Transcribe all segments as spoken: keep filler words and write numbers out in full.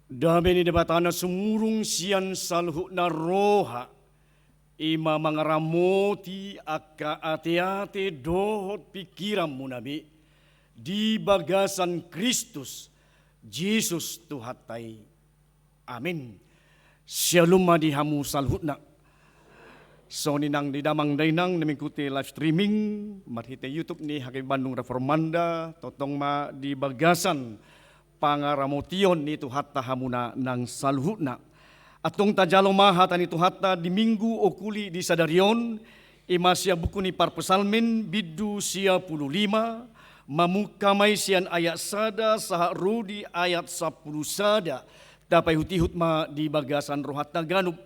Dame ni Debata na sumurung sian saluhutna roha, i ma mangaramoti angka ateate dohot pingkiranmuna be, di bagasan Kristus Jesus Tuhanta i. Amin. Syalom ma di hamu saluhutna. Songon i nang di damang dainang na mengikuti live streaming marhite YouTube ni H K B I Bandung Reformanda, tongtong ma di bagasan pangaramotion ni Tuhanta hamuna nang saluhutna. Antong tajalo ma hata ni Tuhanta di Minggu Okuli di sadari on, i ma sian buku ni Parpsalmen bindu sia pulu lima, mamungka ma i sian ayat sada sahat ro di ayat sampulu sada, tapaihutihut ma di bagasan rohanta ganup.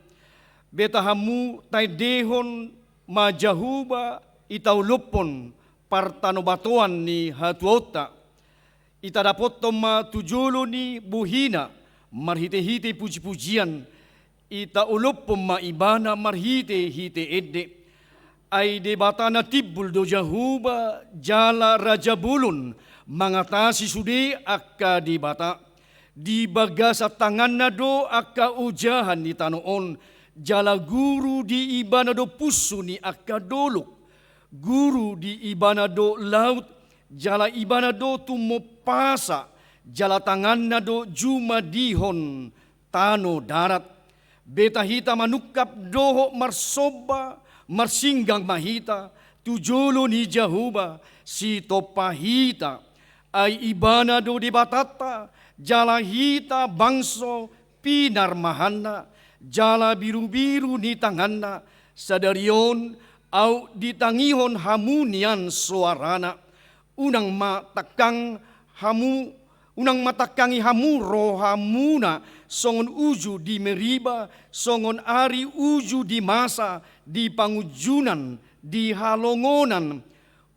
Beta hamu, taendehon ma Jahowa, i taolophon partanobatoan ni hatuaonta. I tadapothon ma tu jolo ni bohina marhitehite pujipujian, i taolophon ma Ibana marhitehite ende. Ai Debata na timbul do Jahowa jala raja bolon, mangatasi sude angka debata. Di bagasan tanganna do angka ojahan ni tano on, jala guru di Ibana do punsu ni angka dolok. Guru di Ibana do laut, jala Ibana do tumompasa, jala tanganna do jumadihon tano darat. Beta hita manungkap dohot marsomba, marsinggang ma hita tu jolo ni Jahowa, sitompa hita. Ai Ibana do Debatanta, jala hita bangso pinarmahanna, jala birubiru ni tanganna. Sadari on ahu ditangihon hamu nian soarana. Unang ma tangkang hamu, unang ma tangkangi hamu rohamuna songon uju di Meriba, songon ari uju di Masa, di pangunjunan, di halongonan,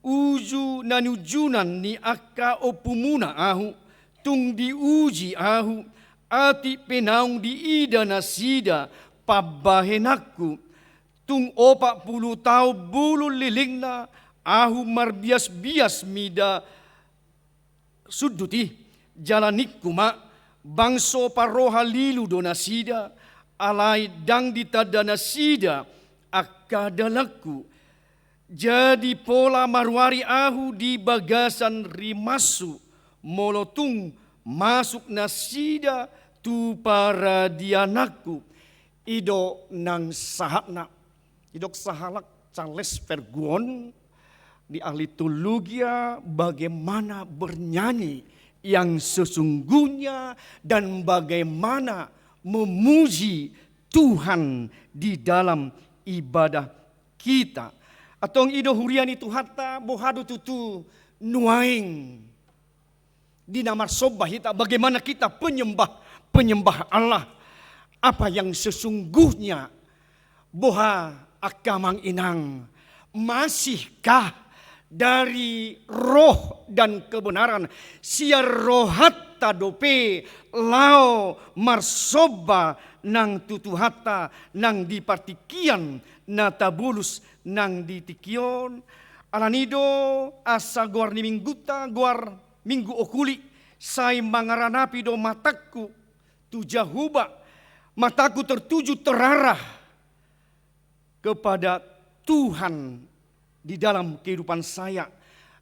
uju na niunjunan ni angka ompumuna ahu. Tung diuji ahu, atik pe naung diida nasida pambahenanku. Tung opat pulu taon bolon lelengna ahu marbiasbias mida sundut i. Jala ningku ma, bangso parroha lilu do nasida, alai ndang ditanda nasida angka dalanku. Jadi pola maruari ahu di bagasan rimashu, molo tung masuk nasida tu paradiananku. I do nang sahatna. Didok sahalak Charles Spurgeon di ahli teologia, bagaimana bernyanyi yang sesungguhnya dan bagaimana memuji Tuhan di dalam ibadah kita. Antong i do huria ni Tuhanta, boha do tutu nuaeng di na marsomba hita, bagaimana kita penyembah, penyembah Allah. Apa yang sesungguhnya, boha angka amang inang, masihkah dari roh dan kebenaran, sian rohanta dope laho marsomba nang tu Tuhanta nang di partingkian na tabolus nang di tingki on? Alani do asa goar ni minggunta, goar Minggu Okuli, sai mangaranapi do matangku tu Jahowa, matangku tertuju, terarah kepada Tuhan di dalam kehidupan saya.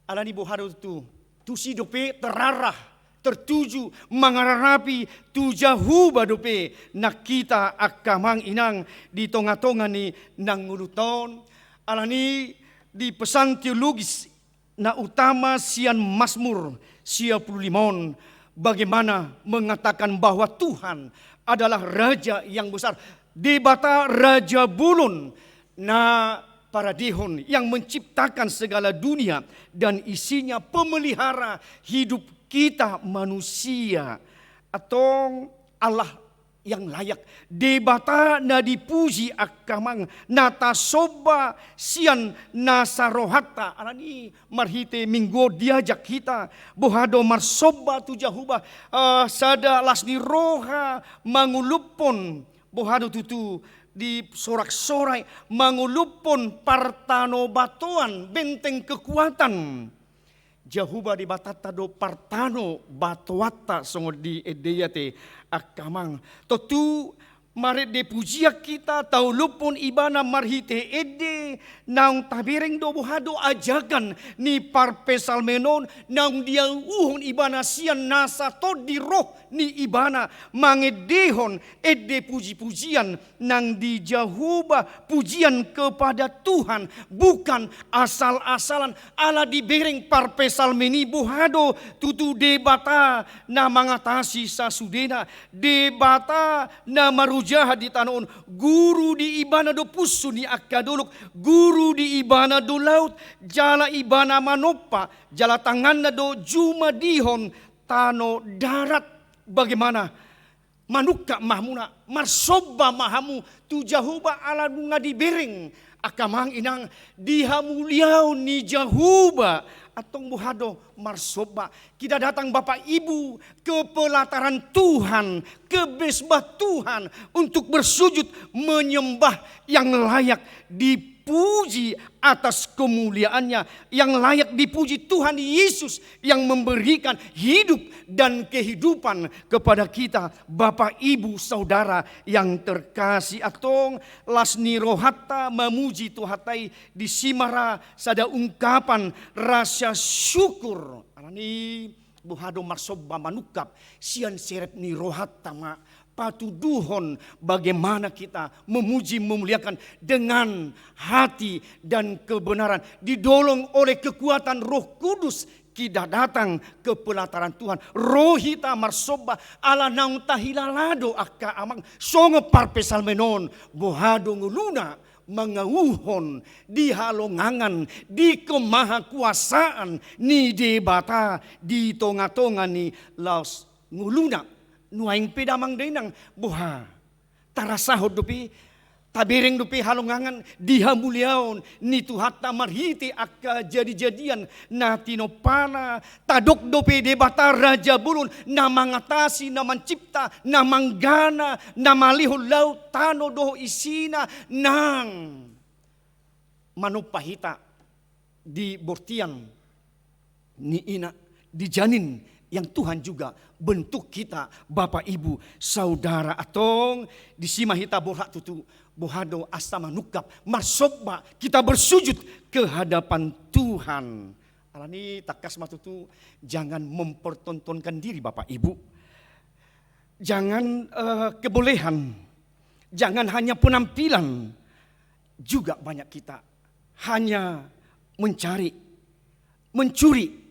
Alani boha do tutu, tusi dope terarah, tertuju, mangaranapi tu Jahowa dope nang hita angka amang inang di tongatonga ni nang ngolunta on. Alani di pesan teologis na utama sian Mazmur sia pulu lima on, bagaimana mengatakan bahwa Tuhan adalah Raja yang besar, Debata Raja Bolon, na paradehon, yang menciptakan segala dunia dan isinya, pemelihara hidup kita manusia. Antong Allah yang layak, Debata na dipuji angka amang, na tasomba sian nasa rohanta. Alani marhite Minggu on diajak hita, boha do marsomba tu Jahowa, eh, sada las ni roha mangolophon, boha do tutu di soraksorai, mangolophon partanobatoan, benteng kekuatan. Jahowa Debatanta do partano batoanta songon di ende i ate angka amang. Tontu marende pujian hita taolophon Ibana marhite ende, naung tabereng do boha do ajakan ni parpsalmen on, naung diauhon Ibana sian nasa tondi roh ni Ibana mangendehon ende puji-pujian nang di Jahowa, pujian kepada Tuhan, bukan asal-asalan. Ala dibereng parpsalmen i boha do tutu Debata na mangatasi sasudena, Debata na marojahan di tano on, guru di Ibana do pusu ni angka dolok, guru di Ibana do laut, jala Ibana manompa, jala tanganna do jumadihon tano darat. Bagaimana manungkap ma hamuna, marsomba ma hamu tu Jahowa ala nunga dibereng angka amang inang di hamuliaon ni Jahowa. Antong boha do marsomba? Kita datang Bapak Ibu ke pelataran Tuhan, ke mezbah Tuhan untuk bersujud menyembah yang layak dipuji atas kemuliaan-Nya, yang layak dipuji Tuhan Yesus yang memberikan hidup dan kehidupan kepada kita. Bapak, Ibu, Saudara yang terkasih, antong las ni rohanta mamuji Tuhanta i, disi ma ra sada ungkapan rasa syukur. Alani boha do marsomba manungkap? Sian serep ni rohanta ma patuduhon bagaimana kita memuji, memuliakan dengan hati dan kebenaran. Didorong oleh kekuatan Roh Kudus, kita datang ke pelataran Tuhan. Ro hita marsomba ala naung tahilala do angka amang, songon parpsalmen on, boha do ngoluna mangauhon di halongangan, di kemahakuasaan ni Debata di tonga-tonga ni laos ngoluna. Nuaeng pe damang dainang, boha, tarasahon dope, tabereng dope halongangan di hamuliaon ni Tuhanta marhite angka jadi-jadian na tinompana. Tadok dope Debata raja bolon, na mangatasi, na mancipta, na manggana, na malehon laut, tano dohot isina, nang manompa hita di bortian ni ina, di janin yang Tuhan juga bentuk kita, Bapak, Ibu, Saudara. Antong disi ma hita borhat tutu, boha do asa manungkap, marsomba, kita bersujud ke hadapan Tuhan. Alani tangkas ma tutu, jangan mempertontonkan diri, Bapak, Ibu. Jangan, eh, kebolehan, jangan hanya penampilan. Juga banyak kita hanya mencari, mencuri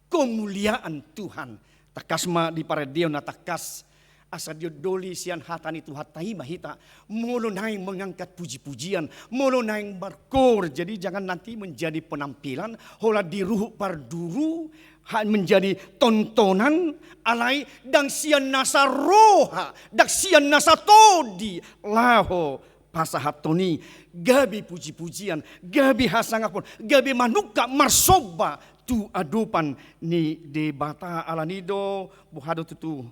kemuliaan Tuhan. Tangkas ma di parendeon na tangkas, asa diondoli sian hata ni Tuhanta i ma hita. Molo naeng mengangkat puji-pujian, molo naeng markoor, jadi jangan nanti menjadi penampilan, holan di ruhut parduru, ha-, menjadi tontonan, alai ndang sian nasa roha, ndang sian nasa tondi laho pasahathon i, gabe puji-pujian, gabe hasangapon, gabe manungkap marsomba tu adopan ni Debata. Alani do, boha do tutu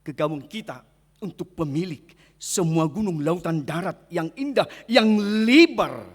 kegabuan kita untuk pemilik semua gunung, lautan, darat yang indah, yang lebar.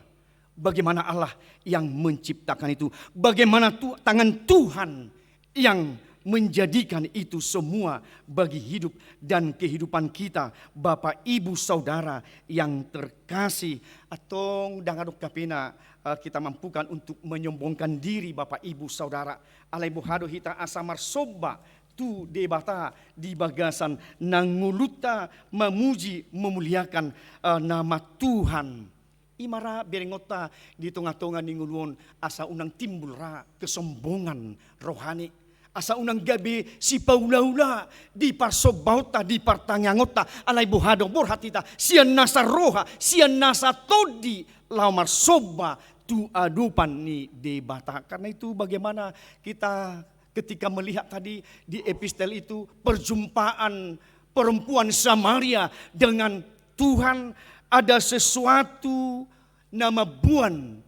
Bagaimana Allah yang menciptakan itu? Bagaimana tu-, tangan Tuhan yang menjadikan itu semua bagi hidup dan kehidupan kita, Bapak, Ibu, Saudara yang terkasih? Antong ndang adong hape na, eh, kita mampukan untuk menyombongkan diri, Bapak, Ibu, Saudara. Alai boha do hita asa marsomba tu Debata di bagasan na ngolunta mamuji, memuliakan, eh, nama Tuhan. I ma ra berengonta di tonga-tonga ni ngolu on, asa unang timbul ra kesombongan rohani, asa unang gabe sipaula-ula di parsombaonta, di partangiangonta. Alai boha do, borhat hita sian nasa roha, sian nasa tondi laho marsomba tu adopan ni Debata. Karena itu, bagaimana kita ketika melihat tadi di epistel itu, perjumpaan perempuan Samaria dengan Tuhan, ada sesuatu na mamboan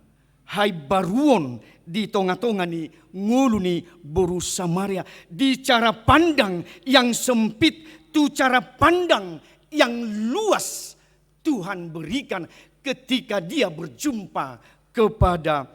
haimbaruon di tonga-tonga ni ngolu ni boru Samaria. Di cara pandang yang sempit tu cara pandang yang luas, Tuhan berikan ketika dia berjumpa kepada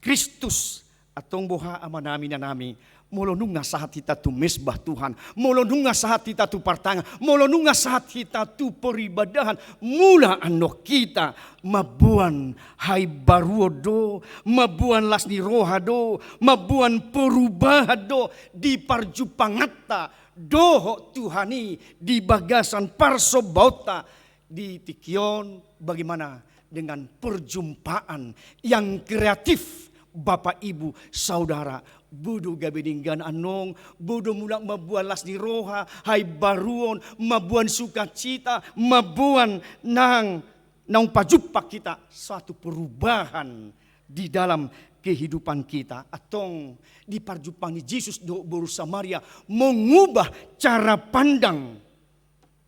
Kristus, Antong boha amanami inanami, molo nunga sahat hita tu mesbah Tuhan, molo nunga sahat hita tu partangan, molo nunga sahat hita tu peribadahan, mula annon hita mamboan haimbaruon do, mamboan las ni roha do, mamboan perubahan do di parjumpanganta dohot Tuhan i di bagasan parsombaonta di tingki on. Bagaimana dengan perjumpaan yang kreatif, Bapak, Ibu, Saudara? Boi do gabe denggan annon, boi do mulak mamboan las ni roha, haimbaruon, mamboan sukacita, mamboan nang naung pajumpang hita, satu perubahan di dalam kehidupan kita. Antong di parjumpang ni Jesus dohot boru Samaria mengubah cara pandang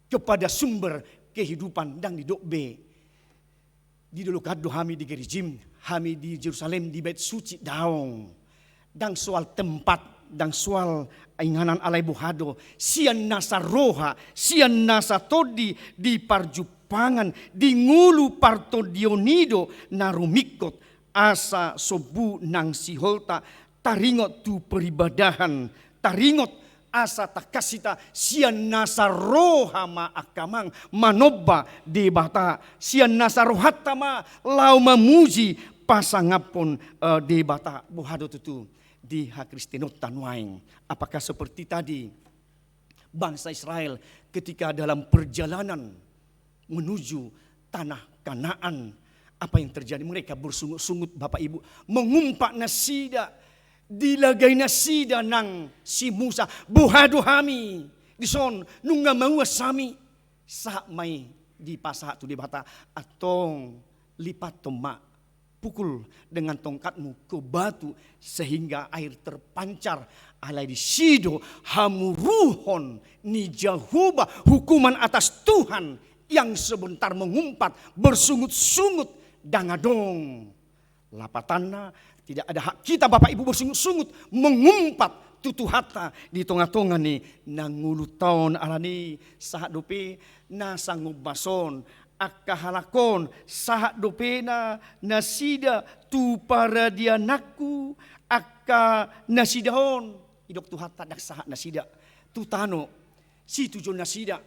kepada sumber kehidupan. Ndang didok be di dolok an do hami di Gerizim, hami di Jerusalem, di Bait Suci, daong. Ndang soal tempat, ndang soal inganan, alai boha do, sian nasa roha, sian nasa tondi di parjumpangan, di ngolu partondion i do na rumingkot asa sombu nang siholta taringot tu peribadahan, taringot asa tangkas hita sian nasa roha ma angka amang manomba Debata, sian nasa rohanta ma laho mamuji pasangaphon, eh, Debata. Boha do tutu di hakristenonta nuaeng? Apakah seperti tadi bangsa Israel ketika dalam perjalanan menuju tanah Kanaan, apa yang terjadi? Mereka bersungut-sungut, Bapak Ibu, mengumpat nasida, dilagai nasida nang si Musa, boha do hami dison, nunga mauas hami. Sahat ma i dipasahat tu Debata, antong lipathon ma, pukul dengan tongkatmu ke batu, sehingga air terpancar. Alai disi do hamuruhon ni Jahowa, hukuman atas Tuhan yang sebentar mengumpat, bersungut-sungut, ndang adong lapatanna. Tidak ada hak kita, Bapak Ibu, bersungut-sungut, mengumpat tu Tuhanta di tonga-tonga ni na ngolunta on. Alani sahat dope na sangombas on, angka halak on, sahat dope na nasida tu paradiananku, angka nasida on. Didok Tuhanta ndang sahat nasida tu tano situjuon nasida,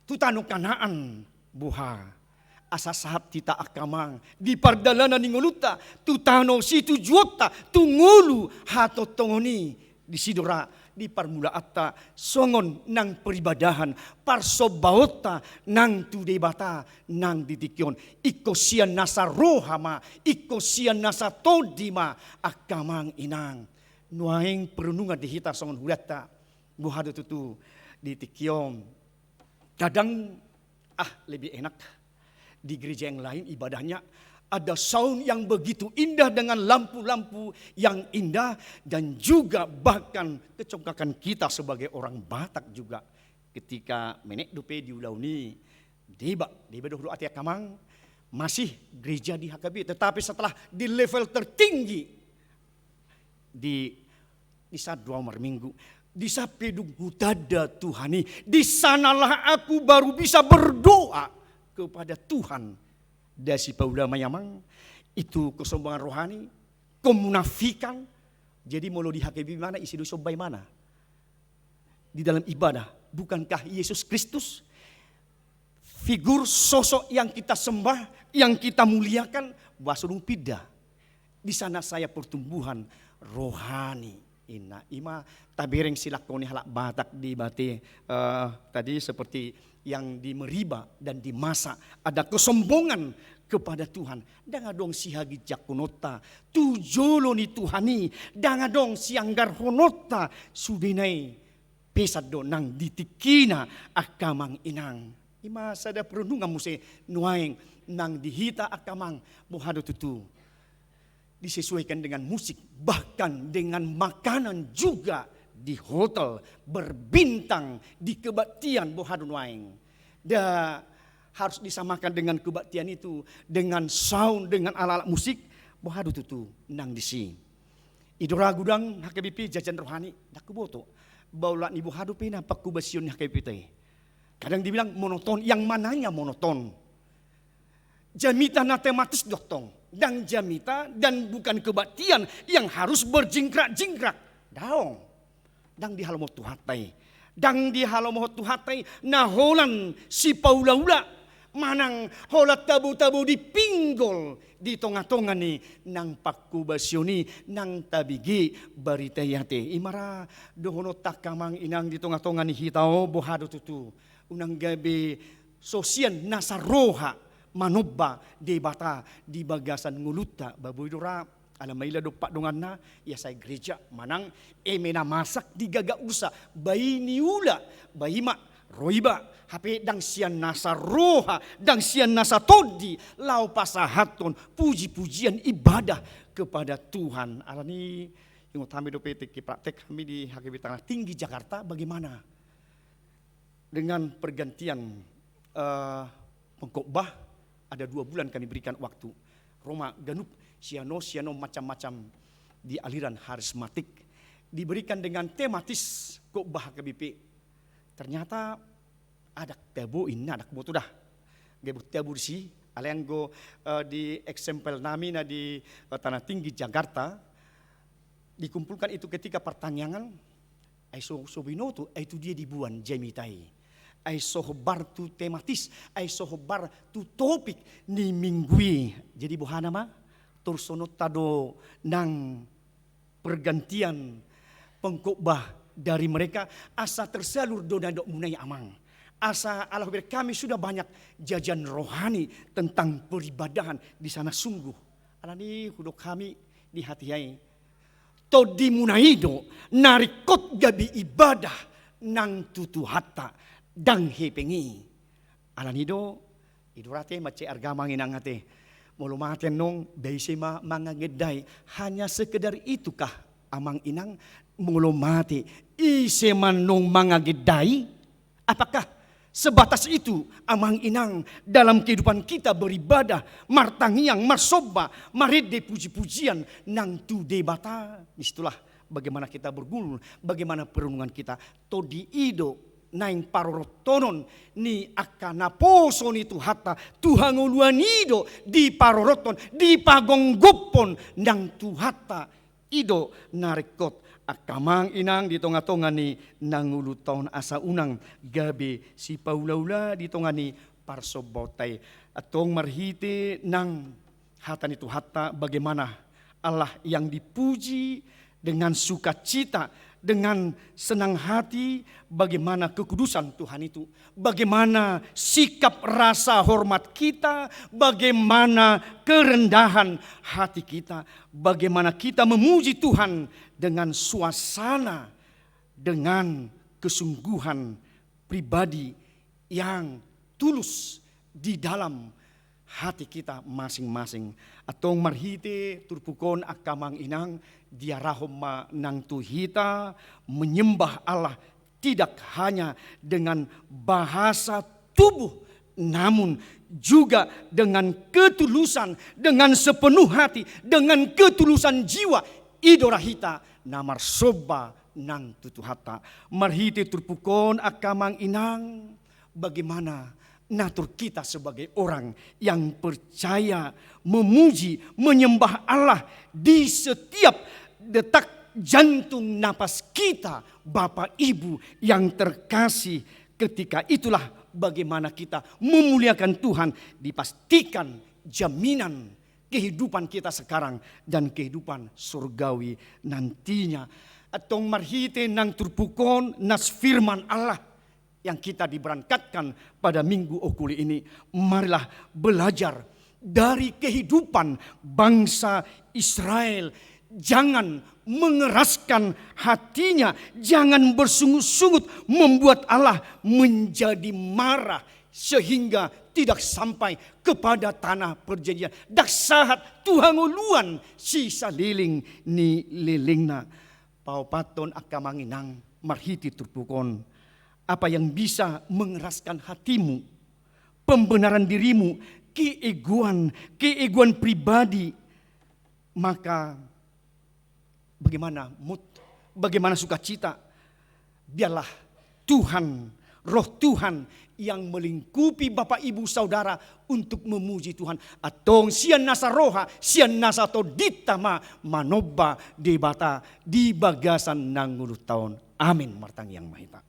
tu tano Kanaan. Boha? Asa sahat hita angka amang di pardalanan ni ngolunta tu tano situjuonta, tu ngolu hatongtongon i. Disi do ra di parmulaanta songon nang peribadahan, parsombaonta nang tu Debata nang di tingki on. Ingkon sian nasa roha ma, ingkon sian nasa tondi ma, angka amang inang. Nuaeng perenungan di hita songon hudanta, boha do tutu di tingki on? Kadang, ah, lebih enak di gereja yang lain ibadahnya, ada sound yang begitu indah dengan lampu-lampu yang indah, dan juga bahkan kecongkakan kita sebagai orang Batak juga. Ketika menek dope di ulaon i, deba, deba do hudokhon, ate angka amang, masih gereja di H K B I, tetapi setelah di level tertinggi, di, di saat doa marminggu, di saat pe dung hutanda Tuhan i, di sanalah aku baru bisa berdoa kepada Tuhan. Disi paula ma i amang, itu kesombongan rohani, kemunafikan. Jadi molo di H K B I, mana isi do somba i, mana di dalam ibadah? Bukankah Yesus Kristus figur sosok yang kita sembah, yang kita muliakan? Boasa dung pinda? Di sana saya pertumbuhan rohani, inna. I ma tabereng silangkon ni halak Batak di bate, eh, tadi seperti yang di Meriba dan di Masa, ada kesombongan kepada Tuhan. Ndang adong sihaginjangkononta tu jolo ni Tuhan i, ndang adong sianggarhononta. Sudena i pesan do nang di tingkina, angka amang inang. I ma sada perenungan muse nuaeng nang di hita, angka amang. Boha do tutu? Disesuaikan dengan musik, bahkan dengan makanan juga di hotel berbintang, di kebaktian, boha do nuaeng? Nda harus disamakan dengan kebaktian itu dengan sound, dengan alat-alat musik, boha do tutu nang disi? I do ra godang H K B P jajan rohani, ndang huboto. Ba olat ni boha dope na pangkobasion ni H K B P i? Kadang dibilang monoton, yang mananya monoton. Jamita na tematis do tong. Ndang jamita dan bukan kebaktian yang harus berjingkrak-jingkrak. Daong. Ndang dihalomohon Tuhanta i. Ndang dihalomohon Tuhanta i na holan sipaula-ula manang holan tabo-tabo di pinggol di tonga-tonga ni nang pangkobasion i nang tabege barita i ate. I ma ra dohononta angka amang inang di tonga-tonga ni hita on, boha do tutu. Unang gabe so sian nasa roha manomba Debata di bagasan ngolunta, ba boi do ra. Ala maila dompak donganna, ia sai gereja manang eme na masak di gaga ursa, ba i niula, ba i ma ro iba, hape ndang sian nasa roha, ndang sian nasa tondi, laho pasahathon puji-pujian ibadah kepada Tuhan. Alani i ingot hami dope tingki praktek hami di H K B P Tanah Tinggi Jakarta, bagaimana dengan pergantian, eh, pengkhotbah, ada dua bulan kami berikan waktu. Ro ma ganup sian on, sian on macam-macam di aliran harismatik. Diberikan dengan tematis khotbah H K B P. Ternyata adak tabo inna, adak boto da. Gabe tabo disi, alai anggo, eh, di eksempel nami na di, eh, Tanah Tinggi Jakarta, dikumpulkan itu ketika partangiangan, ai so, so binoto, ai tu dia diboan jamita i. Ai so hombar tu tematis, ai so hombar tu topik ni minggu i. Jadi boha nama, torsononta do nang pergantian pengkhotbah dari mereka, asa tersalur do na didokmuna i amang. Asa ala hubereng hami sudah banyak jajan rohani tentang peribadahan di sana sungguh. Alani i hudok hami di hatiha i, tondimuna i do na ringkot gabe ibadah nang tu Tuhanta, ndang hepeng i. Alani i do, i do ra ate mansai arga amang inang ate. Molo mate annon, ba ise ma mangagendai? Hanya sekedar itukah amang inang? Molo mate, ise ma annon mangagendai? Apakah sebatas itu amang inang dalam kehidupan kita beribadah, martangiang, marsomba, marende puji-pujian nang tu Debata? Disitulah bagaimana kita bergumul, bagaimana perenungan kita. Tondi i do naeng parorothon ni angka naposo ni Tuhanta, tu hangoluan i do diparorothon, dipagomgophon nang Tuhanta. I do na ringkot angka amang inang di tonga-tonga ni na ngolunta on, asa unang gabe sipaula-ula di tonga ni parsombaonta i. Antong marhite nang hata ni Tuhanta, bagaimana Allah yang dipuji dengan sukacita, dengan senang hati, bagaimana kekudusan Tuhan itu, bagaimana sikap rasa hormat kita, bagaimana kerendahan hati kita, bagaimana kita memuji Tuhan dengan suasana, dengan kesungguhan pribadi yang tulus di dalam hati kita masing-masing. Antong marhite turpuk on angka amang inang, diarahon ma nang tu hita menyembah Allah tidak hanya dengan bahasa tubuh, namun juga dengan ketulusan, dengan sepenuh hati, dengan ketulusan jiwa. I do ra hita na marsomba nang tu Tuhanta. Marhite turpuk on angka amang inang, bagaimana natur kita sebagai orang yang percaya, memuji, menyembah Allah di setiap detak jantung napas kita, Bapak Ibu yang terkasih. Ketika itulah bagaimana kita memuliakan Tuhan, dipastikan jaminan kehidupan kita sekarang dan kehidupan surgawi nantinya. Antong marhite nang turpuk on, nas firman Allah yang kita diberangkatkan pada Minggu Okuli ini, marilah belajar dari kehidupan bangsa Israel. Jangan mengeraskan hatinya, jangan bersungut-sungut membuat Allah menjadi marah sehingga tidak sampai kepada tanah perjanjian. Ndang sahat tu hangoluan sisaleleng ni lelengna. Paopathon angka amang inang, marhite turpuk on, apa yang bisa mengeraskan hatimu, pembenaran dirimu, keegoan, keegoan pribadi, maka bagaimana mood, bagaimana sukacita? Biarlah Tuhan Roh Tuhan yang melingkupi Bapak, Ibu, Saudara untuk memuji Tuhan. Antong sian nasa roha, sian nasa tondinta ma manomba Debata di bagasan na ngolunta on. Amin. Martangiang ma hita.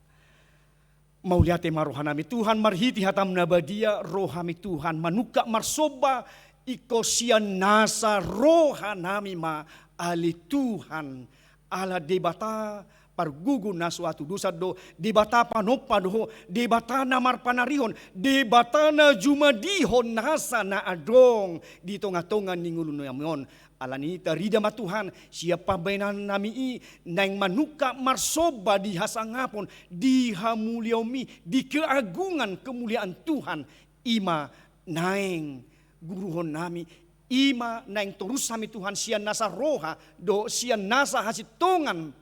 Mauliate ma rohanami Tuhan, marhite hataM na badia, rohaMi Tuhan manungkap marsomba, ingkon sian nasa rohanami ma, ale Tuhan, ala Debata pargogo na so hatudosan do, Debata panompa do Ho, Debata na marpanarihon, Debata na jumadihon nasa na adong di tonga-tonga ni ngolunami on. Alani i tarida ma Tuhan, sian pambahenannami i, naeng manungkap marsomba di hasangapon, di hamuliaonMi, di keagungan kemuliaan Tuhan, i ma naeng guruhonnami, i ma naeng torus hami Tuhan sian nasa roha, dohot sian nasa hasintongan,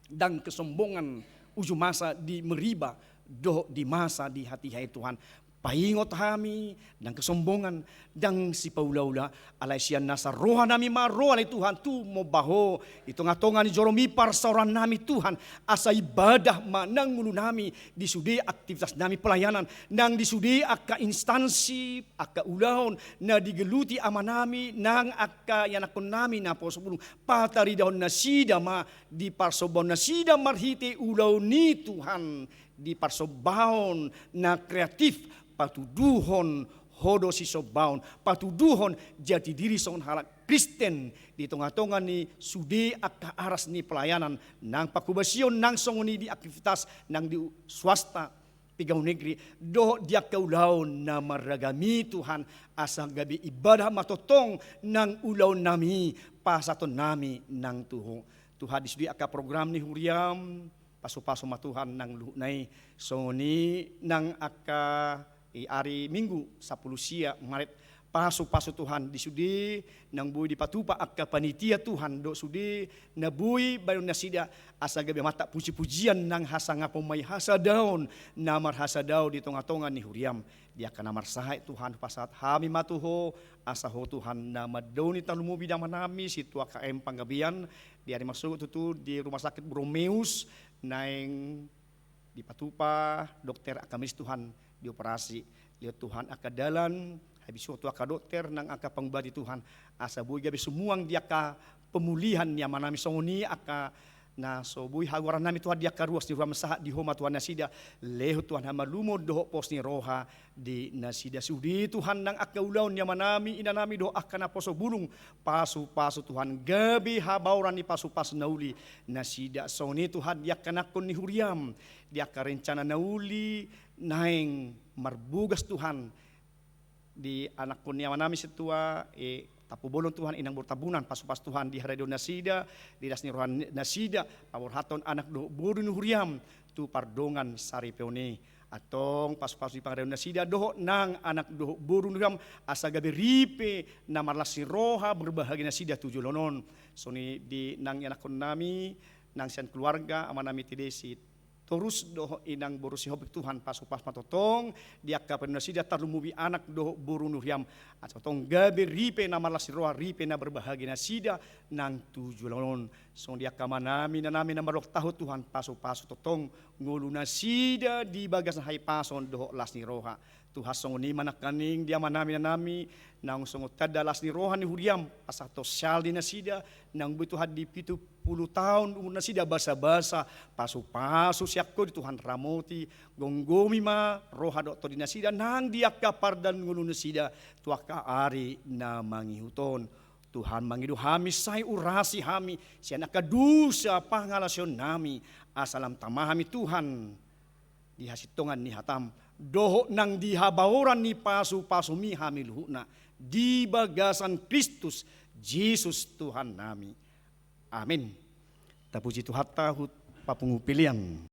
ndang kesombongan uju masa di Meriba, dohot di masa di hatiha i Tuhan. Paingot hami, ndang kesombongan, ndang sipaula-ula, alai sian nasa rohanami ma ro ale Tuhan tumomba Ho, di tonga-tonga ni joloMi parsaorannami Tuhan, asa ibadah ma nang ngolunami, di sude aktivitasnami pelayanan, nang di sude angka instansi, angka ulaon, na digeluti amanami, nang angka ianakkonnami naposobulung, pataridahon nasida ma, di parsombaon nasida marhite ulaon i Tuhan, di parsombaon na kreatif, patuduhon Ho do sisombaon, patuduhon jati diri songon halak Kristen di tonga-tonga ni sude angka aras ni pelayanan, nang pangkobasion, nang songon i di aktivitas, nang di swasta, pegawai negeri, dohot di angka ulaon na marragam i Tuhan, asa gabe ibadah ma tongtong nang ulaonnami, pasahatonnami nang tu Ho. Tuhan, di sude angka program ni huriaM, pasu-pasu ma Tuhan nang luhutna i, songon i nang angka i ari Minggu sampulu sia Maret, pasu-pasu Tuhan di sude nang boi dipatupa angka panitia Tuhan, dohot sude na boi baenon nasida, asa gabe mantap puji-pujian nang hasangapon ma i, hasadaon na marhasadaon di tonga-tonga ni huriaM. Di angka na marsahat Tuhan, hupasahat hami ma tu Ho, asa Ho Tuhan na mandaoni tarlumobi di amanami sintua K M Panggabean, di ari marsogot tutu di Rumah Sakit Borromeus, naeng dipatupa dokter angka medis Tuhan, dioperasi. Lehon Tuhan angka dalan habisuhon tu angka dokter nang angka pangubati Tuhan, asa boi gabe sumuang di angka pemulihan ni amanami, songon i angka na so boi hagoarannami Tuhan di angka ruas ni roha, sahat di Ho ma Tuhan nasida. Lehon Tuhan hamalumon dohot pos ni roha di nasida. Sude Tuhan nang angka ulaon ni amanami, inanami dohot angka naposobulung, pasu-pasu Tuhan, gabe habaoran ni pasu-pasu na uli nasida. Songon i Tuhan di angka anakkon ni huriaM, di angka rencana na uli naeng marbogas Tuhan, di anakkon ni amanami sintua, e, Tampubolon Tuhan, inang boru Tambunan, pasu-pasu Tuhan di haradeon nasida, di las ni roha nasida, paborhathon anak dohot boru ni huriaM tu pardongansaripeon i. Antong pasu-pasu di pangaradeon nasida dohot nang anak dohot boru ni huriaM, asa gabe ripe na marlas ni roha, berbahagia nasida tu joloan on. Songon i di nang ianakkonnami, nang sian keluarga amanami Tedesi Torus dohot inang boru Sihombing, Tuhan pasu-pasu ma tongtong di angka perateon nasida, tarlumobi anak dohot boru ni huriaM. Asa tongtong gabe ripe na marlas ni roha, ripe na berbahagia nasida nang tu joloan on. Songon i di angka amanami, inanami na mardokhtaho, Tuhan pasu-pasu tongtong ngolu nasida di bagasan hahipason dohot las ni roha. Tuhan, songon i ma nangkaning di amanami, inanami, naung songon tanda las ni roha ni huriaM, pasahat sosial di nasida, naung boi Tuhan di pitu pulu taon umur nasida, basa-basa, pasu-pasu sian Ho di Tuhan, ramoti, gomgomi ma roha dohot tondi nasida nang di angka pardalan ngolu nasida tu angka ari na mangihut on. Tuhan, mangido hami, sai urasi hami sian angka dosa pangalaosionnami, asa lam tama hami, Tuhan, di hasintongan ni hataM dohot nang di habaoran ni pasu-pasuMi hami luhutna, di bagasan Kristus Jesus Tuhannami. Amin. Tapuji Tuhanta, huhut papungu pelean.